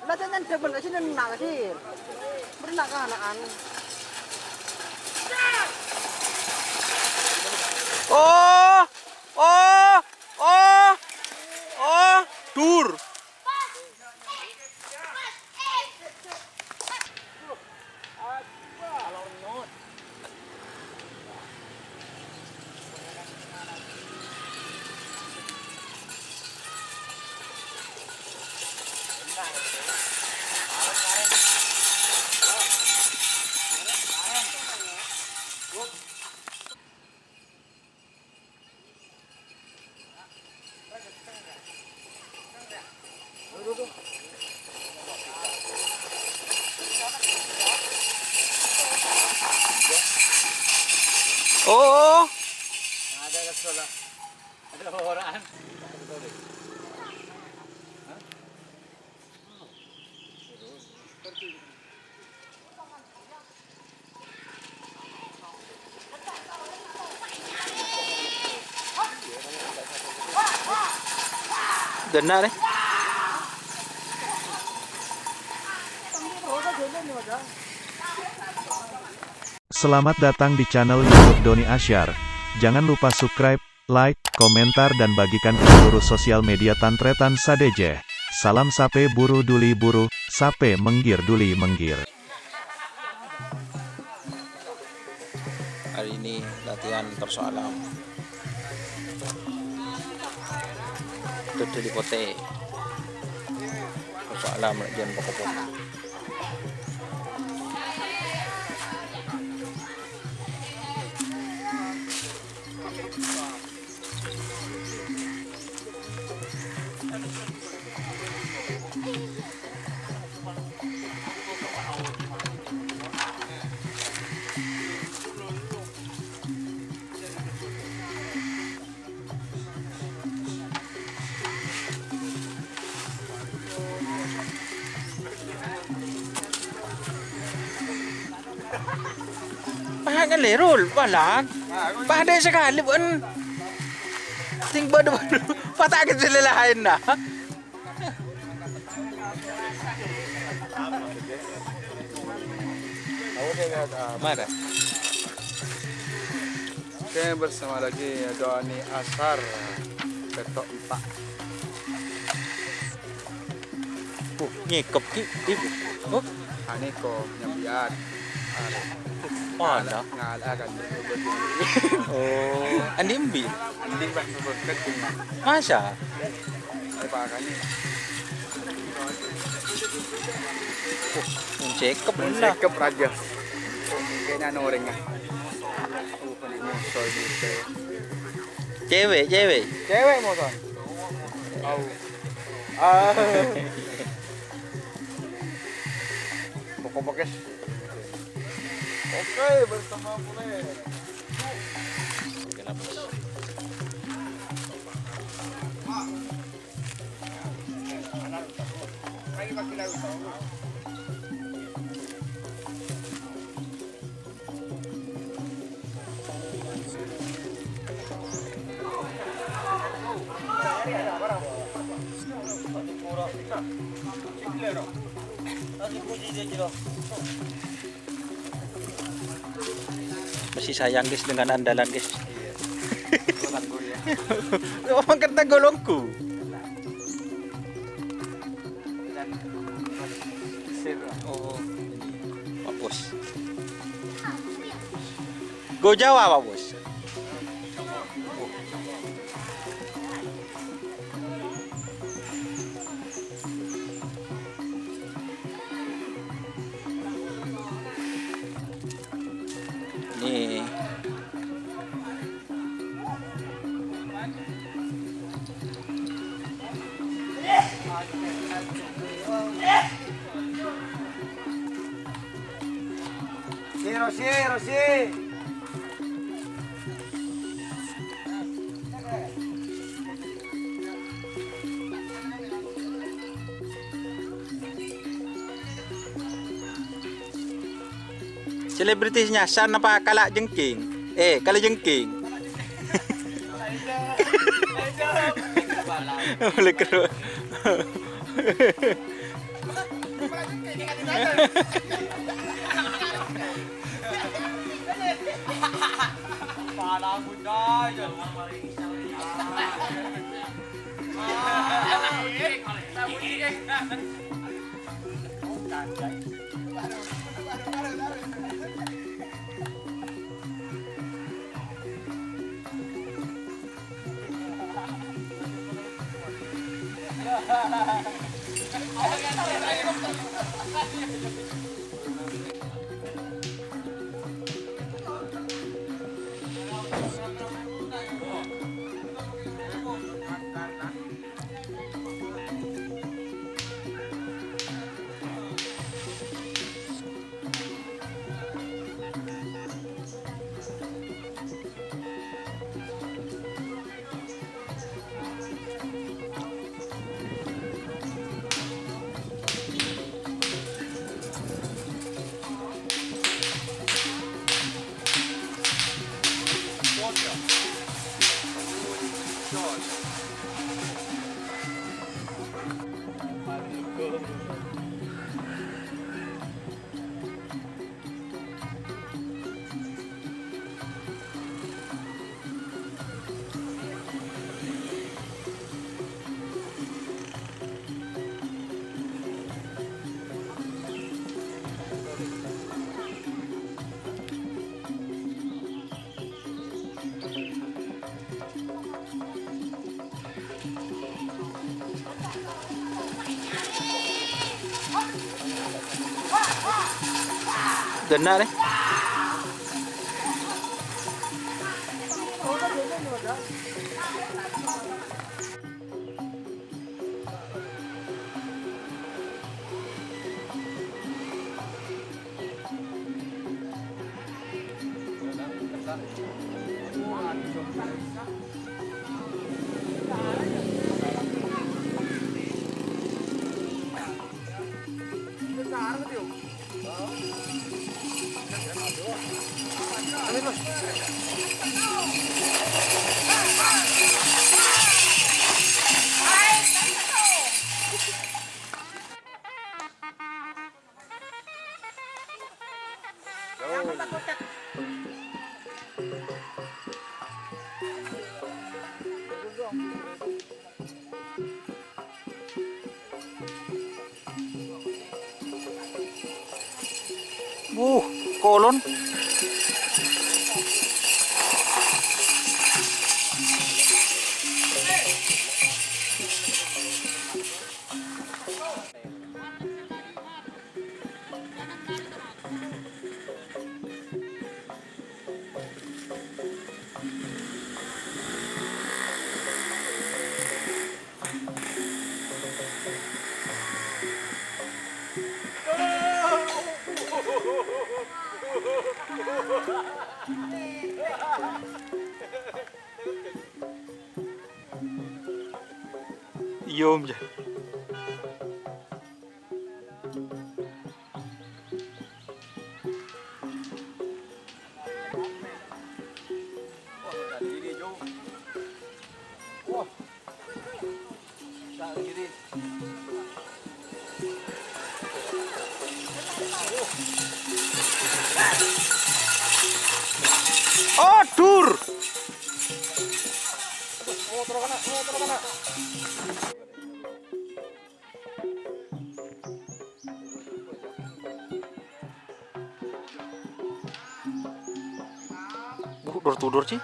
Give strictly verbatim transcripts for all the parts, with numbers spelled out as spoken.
Lah, jangan demen ka sini, nak, ka sini. Berenang ka ana'an. Oh, oh, oh, oh, dur. Oh, oh. Ada, ada, ada orang. Dengar, eh. Selamat datang di channel YouTube Doni Asyar. Jangan lupa subscribe, like, komentar, dan bagikan ke seluruh sosial media tan-tarètan sadhâjâ. Salam sapè buru duli buru, sapè mèngghir duli mèngghir. Hari ini latihan torso alam. Dodoli potè. Torso alam, lek jan pokok-pokok. Pas ngelirul, palang. Pas ada sekali pun. Sing bodoh-bodoh. Patah kecil lain dah. Mana? Oke, bersama lagi Doni Asar, Petok Empat. Uh, nyekep ki, ibu. Oh, ane ko nyambian. Are. Mana? Ngala kan. Oh, andi embi. Andi pas berkat. Masa? Ai pakane. Uh, nyekep. Nyekep raja. Kena noreng ah. Cewek, cewek. Cewek motor. Au. Ah. Pokok-pokok. Oke, bersama Pule. Masih sayang, guys, dengan andalan, guys. Iya. Ngomong kerta golongku. Oh, Pak Bos. Go Jawa, Pak Bos. Nih. Si, Rosi, Rosi. Selebritis nyasar napa kalajengking? Eh, kalajengking. Balik ke Denna' rè. Wuh, kolon. Iyâ, Om, jâ. Adur. Buh, dor-tudor, Ci.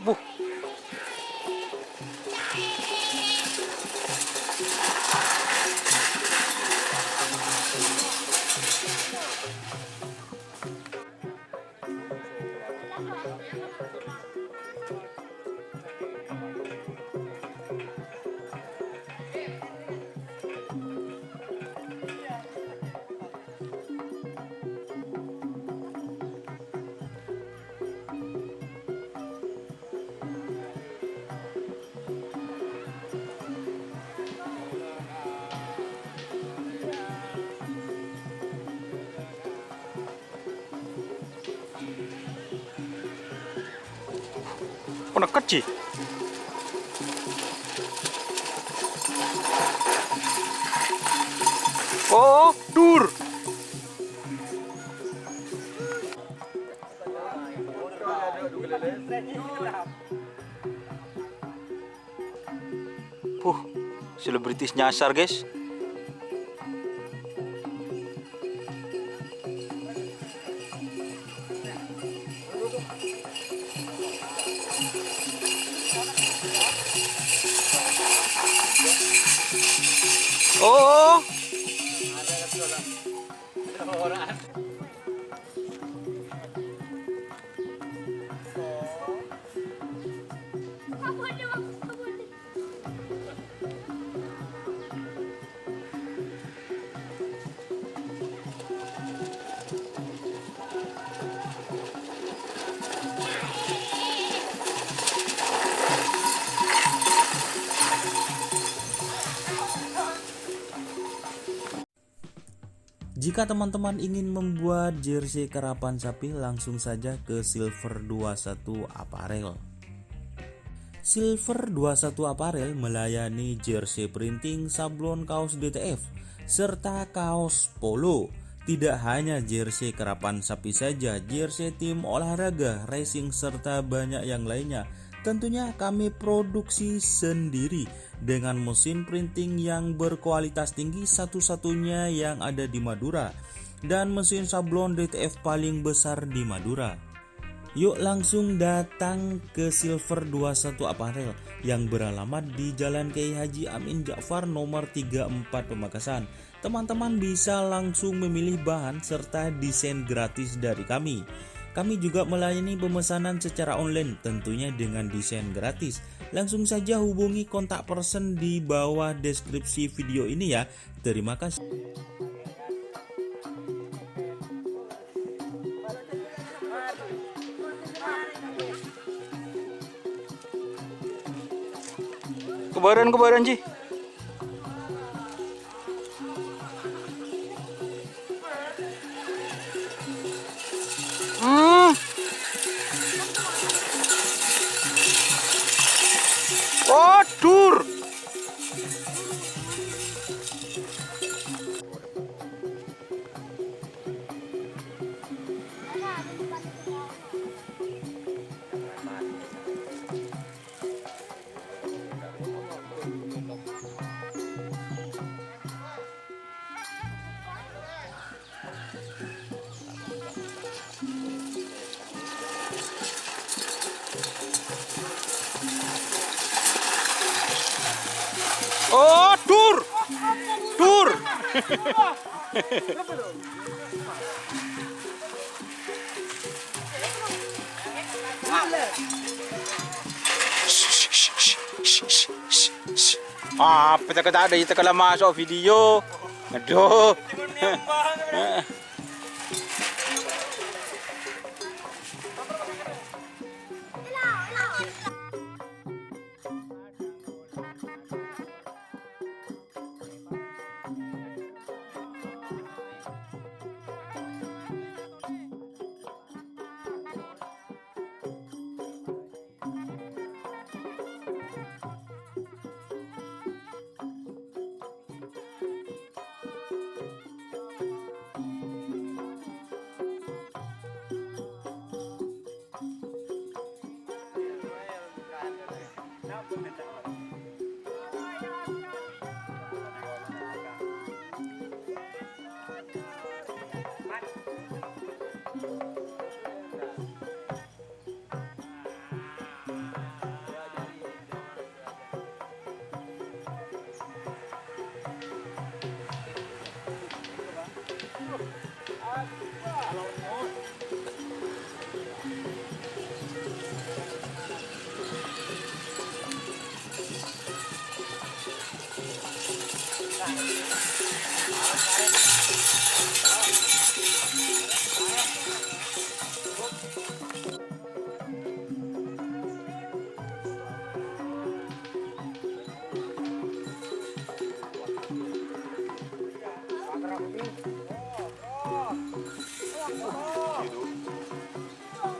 Buh. Poneket, Ji. Oh, dur. Huh, selebritis nyasar, guys. Oh. Jika teman-teman ingin membuat jersey karapan sapi, langsung saja ke Silver dua satu Apparel. Silver dua satu Apparel melayani jersey printing, sablon kaos D T F, serta kaos polo. Tidak hanya jersey karapan sapi saja, jersey tim olahraga, racing, serta banyak yang lainnya. Tentunya kami produksi sendiri dengan mesin printing yang berkualitas tinggi, satu-satunya yang ada di Madura, dan mesin sablon D T F paling besar di Madura. Yuk langsung datang ke Silver dua satu Apparel yang beralamat di Jalan Kiai Haji Amin Ja'far nomor tiga empat Pamekasan. Teman-teman bisa langsung memilih bahan serta desain gratis dari kami. Kami juga melayani pemesanan secara online, tentunya dengan desain gratis. Langsung saja hubungi kontak person di bawah deskripsi video ini ya. Terima kasih. Kebaran, kebaran, Ji. Hmm. Oh, dur. Oh, dur. Dur. Apa tak ada itu kalau masuk video? Aduh.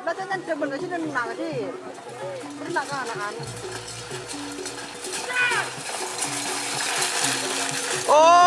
Lah, kan demen sih, nang sih. Oh,